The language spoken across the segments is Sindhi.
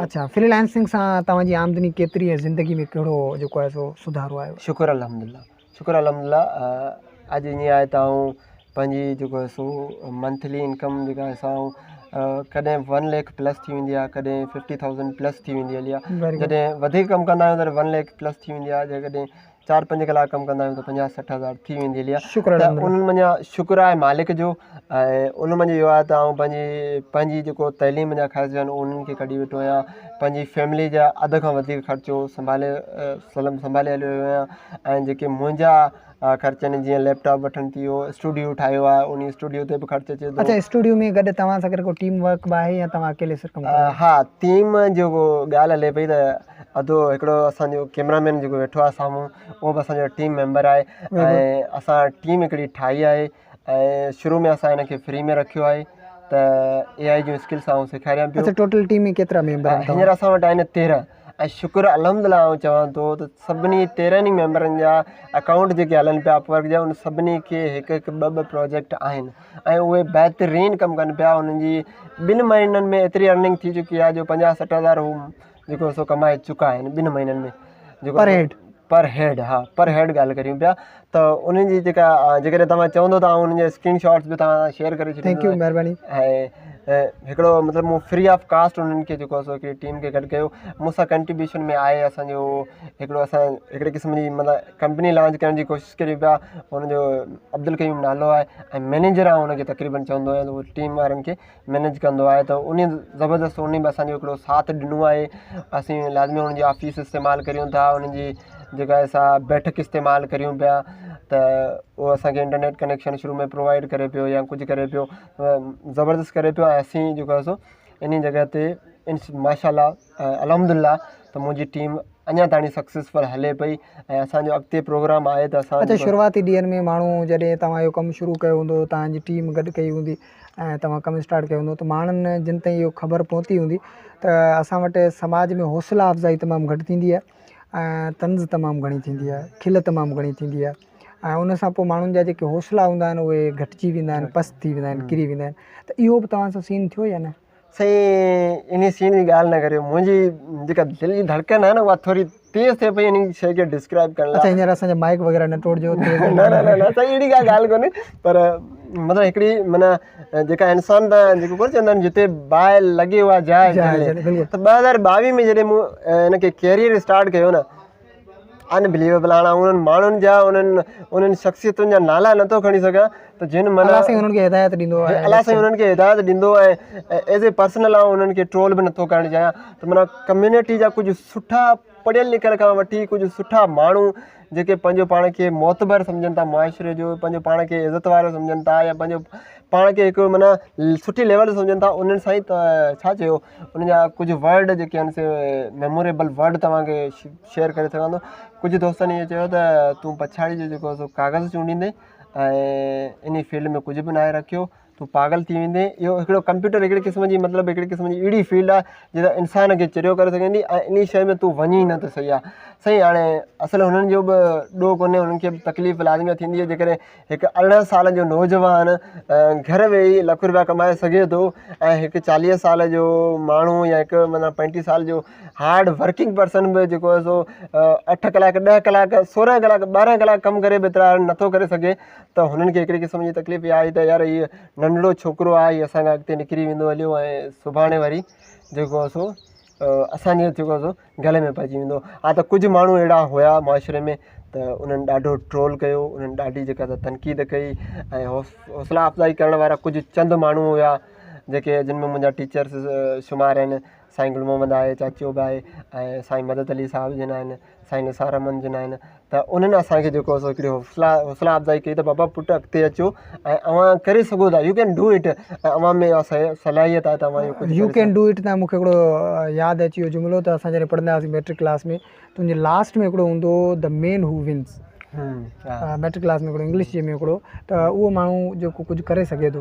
اڇا فريلانسنگ سان توهان جي آمدني ڪيتري ۽ زندگي ۾ ڪهڙو جيڪو آهي سو سڌارو آيو؟ شڪر الحمدلله شڪر الحمدلله اڄ ائين آهي ته آئون پنهنجي جيڪو آهي سو منٿلي انڪم جيڪا آهي سا آئون ڪڏهن ون ليک پلس ٿي ويندي آهي ڪڏهن ففٽي ٿائوزنڊ پلس ٿي ويندي هلي آهي جڏهن وڌيڪ ڪم ڪندا آهيون تڏهن ون ليک پلس ٿي ويندي آهي جيڪڏهن چار پنج ڪلاڪ ڪم ڪندا آهيون ته پنجاهه 60 هزار ٿي ويندي هلي آهي شڪر ته انهن منجهان شڪر آهي مالڪ جو ۽ ان منجهه اهو آهي ته آئون پنهنجي پنهنجي جيڪو تعليم جا خرچ آهن انهن کي ڪڍي ويٺو آهيان پنهنجي فيملي جا اڌ کان وڌيڪ خرچو سنڀالي سنڀالي هليو ويو آهيان ۽ جيڪي منهنجا خرچ آهن جيئن ليپ ٽاپ وٺڻ ٿي ويو اسٽوڊيو ٺاهيو آهي ان اسٽوڊيو تي به خرچ اچي ٿو. اڇا اسٽوڊيو ۾ گڏ توهان سان گڏ ڪو ٽيم ورڪ به آهي يا توهان اڪيلي سر ڪم ڪندا آهيو؟ ها ٽيم جيڪو ڳالهه هلي پئي ته ادو هڪڙو اسان جو ڪيمرا مين جيڪو ويٺو آهي سامهون اهو به اسان جو ٽيم ميمبر آهي ۽ اسان ٽيم هڪڙي ٺاهي آهي ۽ شروع ۾ اسان هن کي فري ۾ رکيو آهي ته اي آء جون اسڪلس آئون سيکاريان پيو. اڇا ٽوٽل ٽيم ۾ ڪيترا ميمبر آهن هينئر اسان وٽ آهن 13 ۽ شڪر الحمد لله آئون چوان ٿو ته سڀني 13 ئي ميمبرن جا اڪائونٽ جيڪي هلن پيا اپ ورڪ جا ان سڀني کي هڪ هڪ ٻه ٻه پروجيڪٽ آهن ۽ اهي بهترين ڪم ڪن پيا انهن جي ٻن مهينن ۾ ايتري ارننگ ٿي چڪي آهي جو 50 60 هزار هو جيڪو سو ڪمائي چڪا آهن ٻن مهينن ۾ جيڪو پر هيڊ پر هيڊ ها پر هيڊ ڳالهه ڪريون پيا ته انهن جي جيڪا جيڪڏهن توهان چوندو ته آئون انهن جا اسڪرين شاٽس به توهان سان شيئر ڪري thank you ڇڏيندس مهرباني. ۽ هڪڙو مطلب مون فري آف ڪاسٽ انهن کي جيڪو آهي سو هڪڙي ٽيم کي گڏ ڪيو مون سان ڪنٽريبيوشن ۾ آهي اسانجو هڪڙو اسان هڪڙي قسم جي مطلب ڪمپني لانچ ڪرڻ جي ڪوشش ڪريون پيا ان جو عبدالقيوم نالو آهي ۽ مئنيجر آئون ان کي تقريبن چوندو آهيان ته اهو ٽيم وارن کي مئنيج ڪندو آهي ته انهي زبردست انهي به اسانجو هڪڙو ساٿ ڏنو آهي اسين لازمي انهن جي آفيس استعمال ڪريون ٿا انهن جي جيڪا آهي سا بيٺڪ استعمال ڪريون پيا ته اهو اسانکي انٽرنيٽ ڪنيڪشن شروع ۾ پرووائيڊ ڪري پيو يا ڪجهه ڪري پيو زبردست ڪري پيو ۽ اسين جيڪو آهي سو انهي جڳهه تي ماشاء الله الحمد لله ته منهنجي ٽيم اڃا تاڻي سڪسيسفل هلي پئي ۽ اسان جو اڳتي پروگرام آهي ته اسان اچا شروعاتي ڏينهن ۾ ماڻهو جڏهن توهان اهو ڪم شروع ڪيو هوندو توهان جي ٽيم گڏ ڪئي هوندي ۽ توهان ڪم اسٽارٽ ڪيو هوندو ته ماڻهن جن تائين اهو خبر پهتي هوندي ته اسان وٽ سماج ۾ حوصلا افزائي تمام گهٽ ٿيندي آهي ۽ طنز تمام گهڻي ٿيندي آهي کل تمام گهڻي ٿيندي آهي ۽ ان سان پوء ماڻهن جا جيڪي حوصلا هوندا آهن اهي گهٽجي ويندا آهن پست ٿي ويندا آهن ڪري ويندا آهن ته اهو به توهان سان سين ٿيو يا نه؟ سائين انهي سين جي ڳالهه نه ڪريو منهنجي جيڪا دل جي ڌڙڪن آهي نه اها ٿوري تيز ٿئي پئي انهي شيء کي ڊسڪرائب ڪرڻ لاء اچا هينئر اسان جا مائڪ وغيره نه ٽوڙجو نه نه نه نه سائين اهڙي ڪا ڳالهه ڪونهي پر مطلب هڪڙي معنيٰ جيڪا انسان تان جيڪو ڪونه چوندا آهن جتي باهه لڳي اها جاء جلي ته 2022 ۾ جڏهن مون ان کي ڪيريئر اسٽارٽ ڪيو نه ان بليويبل هاڻ آئون انهن ماڻهن جا انهن انهن شخصيتن جا نالا نٿو کڻي سگهان ته جن معنيٰ الله سائين انهن کي هدايت ڏيندو آهي الله سائين انهن کي هدايت ڏيندو ۽ ايز اي پرسنل آئون انهن کي ٽرول به نٿو ڪرڻ چاهيان ته معنيٰ ڪميونٽي جا ڪجهه سٺا پڙهيل لکيل کان وٺي ڪجهه سٺا ماڻهو جيڪي پنهنجو پاڻ کي معتبر سمجهن ٿا معاشري جو پنهنجو پاڻ کي عزت وارو سمجهن ٿا يا پنهنجو پاڻ کي هڪ معنيٰ سٺي ليول تي سمجهن ٿا انهن سائين ڇا چيو ان جا ڪجهه ورڊ جيڪي آهن سي ميموريبل ورڊ توهان کي شيئر ڪري سگهان ٿو ڪجهه دوستن ائين چيو ته تون پڇاڙي جو جيڪو سو ڪاغذ چونڊيندين ۽ انهي فيلڊ ۾ ڪجهه به ناهي رکيو تون پاڳل ٿي ويندين اهو هڪڙو ڪمپيوٽر هڪڙي قسم جي مطلب هڪڙي قسم جي اهڙي فيلڊ آهي جيڪا انسان کي چريو ڪري سگهندي ۽ انهي شيء ۾ تون وڃين نه ته صحيح آهي سائين هاڻي اصل هنن جو به ڏوهه ڪونهي هنن کي به تڪليف لازمي ٿيندي آهي جيڪڏهن هڪ 18 سالن جو نوجوان گهر ويهي لک روپيا ڪمائي سگهي ٿو ۽ هڪ 40 سال جو ماڻهو يا هڪ معنيٰ 35 سال جو هارڊ ورڪنگ پرسن به جيڪو آهي سو 8 ڪلاڪ 10 ڪلاڪ 16 ڪلاڪ 12 ڪلاڪ ڪم ڪري به ايترا ارن نٿو ڪري سگهي ته هنن کي هڪڙي قسم جي تڪليف اها آئي ته يار هي ننڍڙو ڇوڪرو آهي هي اسان کان اڳتي نڪري ويندو هليو ۽ سڀاڻي وري جيڪو آهي سو اسان جي جيڪو آهي سو گلي ۾ پئجي ويندو ها ته ڪجهه ماڻهو اهڙا هيا معاشري ۾ ته انهن ڏاڍو ٽرول ڪيو انهن ڏاڍي جيڪا سا تنقيد ڪئي ۽ حوصلا افزائي ڪرڻ وارا ڪجهه چند ماڻهو هيا جيڪي جن ۾ منهنجا ٽيچرس شمار آهن سائين گل محمد آهي چاچو به آهي ۽ سائين مدد علي صاحب جن آهن سائين نثار احمد جن آهن ته انهن اسان کي جيڪو سو هڪڙي حوصلا حوصلا افزائي ڪئي ته بابا پٽ اڳتي اچو ۽ اوهان ڪري سگهو ٿا يو can do it ۽ اوهان ۾ اها صلاحيت آهي ته اوهان اهو ڪجهه يو can do it تان مون کي هڪڙو ياد اچي ويو جملو ته اسان جڏهن پڙهندا هئاسين ميٽرڪ ڪلاس ۾ ته ان جي لاسٽ ۾ هڪڙو هوندو هو the man who wins matric class ۾ هڪڙو انگلش جي ۾ هڪڙو ته اهو ماڻهو جيڪو ڪجهه ڪري سگهي ٿو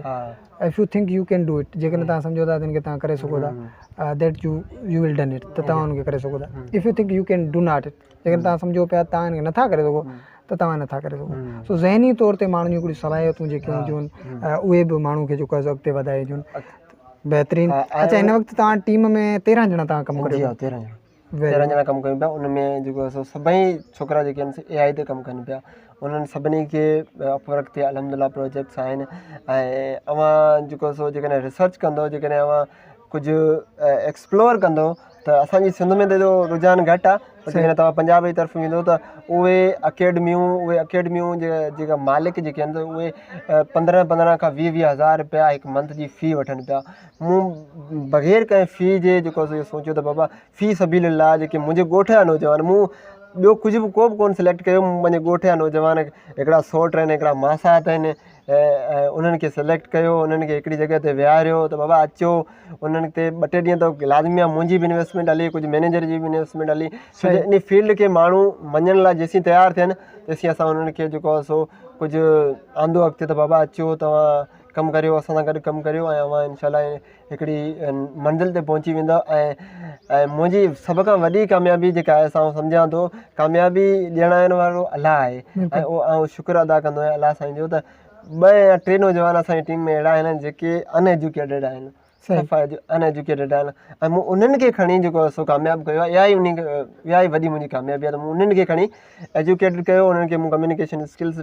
if you think you can do it جيڪڏهن توهان سمجهو ٿا ته ان کي توهان ڪري سگهو ٿا that you you will done it ته توهان ان کي ڪري سگهو ٿا if you think you can do not it جيڪڏهن توهان سمجهو پيا توهان ان کي نٿا ڪري سگهو ته توهان نٿا ڪري سگهو سو ذهني طور تي ماڻهن جون هڪڙيون صلاحيتون جيڪي هونديون آهن اهي به ماڻهو کي جيڪو آهي سو اڳتي وڌائينديون آهن. بهترين. اچا هن وقت توهان ٽيم ۾ 13 ڄڻا توهان ڪم ڪريو جي ها 13 ڄڻا 13 ڄڻا ڪم ڪيون پيا ان ۾ جيڪو سو سڀئي ڇوڪرا جيڪي آهن سي اي آئي تي ڪم ڪن پيا انهن سڀني کي اپ ورڪ تي الحمد لله پروجيڪٽس آهن ۽ اوهان جيڪو سو جيڪڏهن ريسرچ ڪندو جيڪڏهن اوهان ڪجهه ايڪسپلور ڪندو ته اسانجي سنڌ ۾ ته ايڏو رجحان گهٽ آهي پر جيڪڏهن توهان پنجاب جي طرف ويندو ته اهي اڪيڊميون اهي اڪيڊميون جيڪا مالڪ جيڪي آهن اهي پندرهن پندرهن کان ويهه ويهه هزار رپيا هڪ منٿ جي في وٺن پيا مون بغير ڪنهن في جي جيڪو سو سوچيو ته بابا في سبيل الله جيڪي منهنجي ڳوٺ جا نوجوان مون ٻيو ڪجهه به ڪو به ڪونه سليڪٽ ڪيو مون پنهنجي ڳوٺ جا نوجوان هڪڙا سوٽ آهن هڪڙا ماسات آهن ۽ انهن کي سليڪٽ ڪيو انهن کي هڪڙي جڳهه تي ويهاريو ته بابا اچو انهن تي ٻه ٽي ڏينهن ته لازمي آهي منهنجي به انويسٽمينٽ هلي ڪجهه مئنيجر جي به انويسٽمينٽ هلي ڇو جو ان فيلڊ کي ماڻهو مڃڻ لاء جيسين تيار ٿين تيسين اسان انهن کي جيڪو آهي سو ڪجهه آندو اڳتي ته بابا اچو توهان ڪم ڪريو اسان سان گڏ ڪم ڪريو ۽ اوهان انشاء الله هڪڙي منزل تي پهچي ويندؤ ۽ ۽ منهنجي سڀ کان وڏي ڪاميابي جيڪا آهي سا آئون سمجهان ٿو ڪاميابي ڏيڻ وارو الله آهي ۽ اهو آئون شڪر ادا ڪندو آهيان الله سائين جو ته ٻه يا ٽي نوجوان اسانجي ٽيم ۾ اهڙا آهن جيڪي ان ايجوڪيٽيڊ آهن صفا ان ايجوڪيٽيڊ آهن ۽ مون انهن کي کڻي جيڪو آهي سو ڪامياب ڪيو آهي اها ئي انهي اها ئي وڏي منهنجي ڪاميابي آهي ته مون انهن کي کڻي ايجوڪيٽڊ ڪيو انهن کي مون ڪميونيڪيشن اسڪلز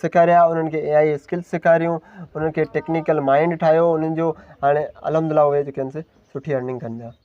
سيکاريا انهن کي اي I skills سيکاريون انهن کي ٽيڪنيڪل مائنڊ ٺاهيو انهن جو هاڻي الحمد لله اهي جيڪي آهن سي سٺي ارننگ ڪن پيا.